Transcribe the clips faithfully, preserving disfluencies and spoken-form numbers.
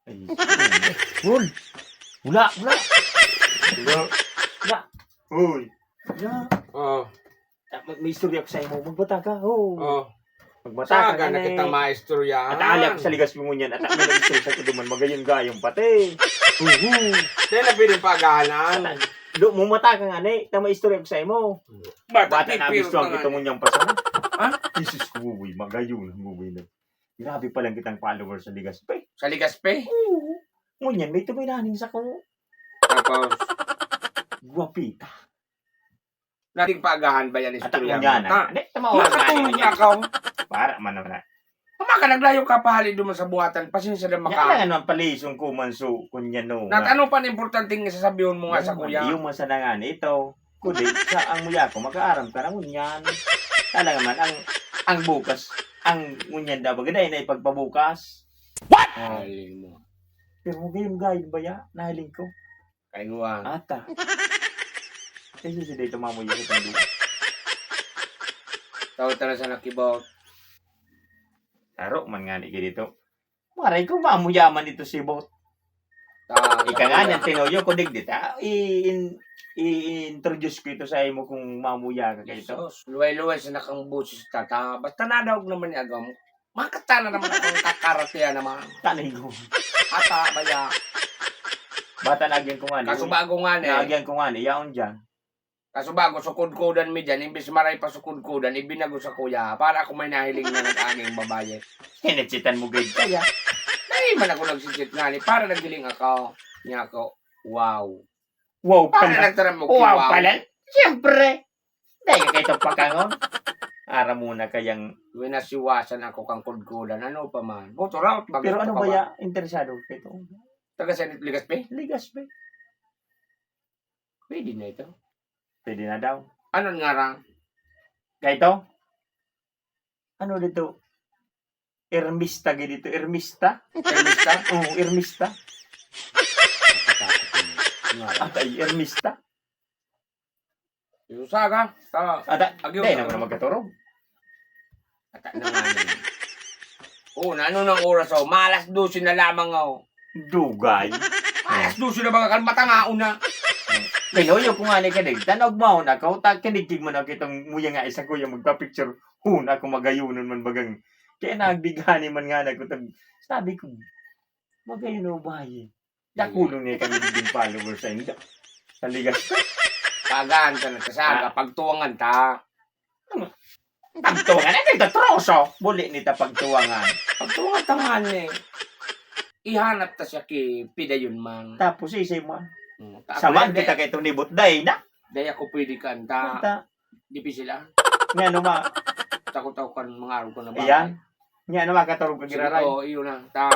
Ay, Paul! Wala, wala! Wala. Wala! Uy. Wala! Oh, Ah, May, may istorya ko sa imo. Magbata ka. Oh. oh. Magbata ka Saga na eh. Kita maistoryahan. At ali ako sa ligas mo niyan. At ako na istorya sa kuduman. Magayon gayong pati. Uhu. Kaya na pwedeng pagahanan. Do mo mata ka nga ni. Ta may istorya ko sa imo. Bata na pipirot gusto ang na nga kitong ni. Unyang pasama. Ha? Jesus ko, uy, magayon, uy, na. Grabe palang kitang followers sa ligas. Pe, Sa ligas, pe. Ngunyan, may tuminaning sa ko. Tapos, Guwapita. Nating paagahan ba yan, At istorya ako mo? nga na. Ha? Hindi, tama nga Makatulog niya. na ako. Para man naman na. Tama ka, naglayo ka pa hali duman sa buhatan. Pasensya na Yan maka. lang naman pala yung sungko man so, kung yan no. Nat ano pa ang importante nga sasabihin mo nga sa kuya? Yung man sana nga nito. Kundi, sa ang muya ko, makaaram ka na ngunyan. Talaga man, ang, ang bukas, ang ngunyan daw, bagay na ipagpabukas. What? Oh. Galing mo. Pero gayon-gayon ba ya? Nahiling ko. Kainguan. Ata. Kasi si Dito Mamoy yung itong duwa. Tawag tala sa nakibot. Taro man nga ni dito. Maray ko, mamuyaman dito si Bot. Ta- Ika nga niyang tinuyo ko, digdi ta. I-, in, i-introduce ko ito sa imo kung mamuya ka kayo. Jesus, luway-luway sa nakang boses tata. Basta nadaog naman ni agam. Makatana naman akong kakaratiya naman. Tanay ko. Ata, baya. Bata na agyan ko nga ni. Kaso bago nga ni. Na agyan ko nga ni. Yaon dyan. Kaso bago, sukudkudan mi dyan. Imbis maray pa sukudkudan, ibinago sa kuya. Para ako may nahiling na nag-aging babae. Hinitsitan mo gayod kaya. Dahil man ako nagsichit nga ni. Para naghiling ako. Niya ako. Wow. Wow Para pala. nagtaram mo. Wow pala. Siyempre. Dahil ka kayo pakangon. Ara muna kayang... Winasiwasan ako kang kudkudan. Ano pa man. Buto raot. Pero ano ba ya? Interesado ka ito. Taga Senate Ligas Bay? Ligas ba? Pwede na ito. Pwede na daw. Ano nga ra? Kaya ito? Ano dito? Ermista gid dito. Ermista? Ermista? Oo, Ermista. Nga ra. Atay, Ermista. Yung saga. Ta. Ata, Agyo, dahil ta- naman magkaturog. Ata na nga yun. Oo, na ano nang oras oh? Malas dose na lamang oh. Dugay. Malas dose na mga kalmatanga una. Tinuyo ko nga ni kanig. Tanog mo na ako. Ta, kinigkig mo na kitong muya nga isa ko yung magpa-picture. Huna ako magayunon man bagang. Kaya nagbigani man nga na ko. Tag-, sabi ko, magayon o bayi. Dakulong niya kami din followers sa inyo. Sa ligas. Pagaan ta na ta saga, pagtuwangan ta. Pagtuwangan, ay nagtatroso. Buli nita pagtuwangan. Pagtuwangan ta nga ni. Ihanap ta siya ki pidayon man. Tapos isay mo. Hmm, ta- Saman ako, kita kay Tony Butday na. Dahil ako pwede kanta. Kita. Di pa sila. Nga ano ma. Takot-takot kan mga araw ko na bagay. Iyan. Nga ano ma, katurog ka Sige giraray. ko, iyo na. Ta,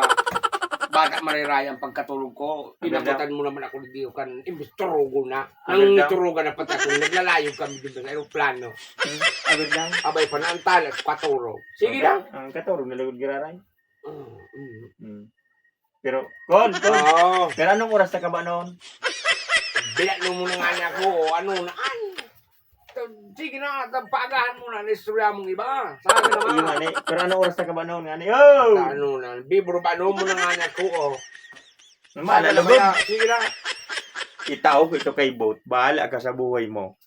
bata mariraya ang pagkatulog ko. Ano daw? Inabutan mo naman ako digdi kan imbis turugo na. Ano Ang daw? turugo na pati ako. Naglalayog kami dito sa aeroplano. Hmm? Ano daw? Abay pa na ang talas, katurog. Sige na. Ang katurog na lugod giraray. Mm, mm. Hmm. Pero, Kon, Kon. Oo. Pero anong oras na ka ba noon? Bilalo mo na nga niya ako. O, ano na? Ay! Sige na, paagahan mo na. Naistorya mong iba. Sa akin Iyo naman. nga ni. Pero anong oras na ka ba noon nga ni? Oh! Ano na? Bibro ba mo na nga niya ako? O. Mala, Ano lugod. kaya? Sige na. Itao ko ito kay Bot. Bahala ka sa buhay mo.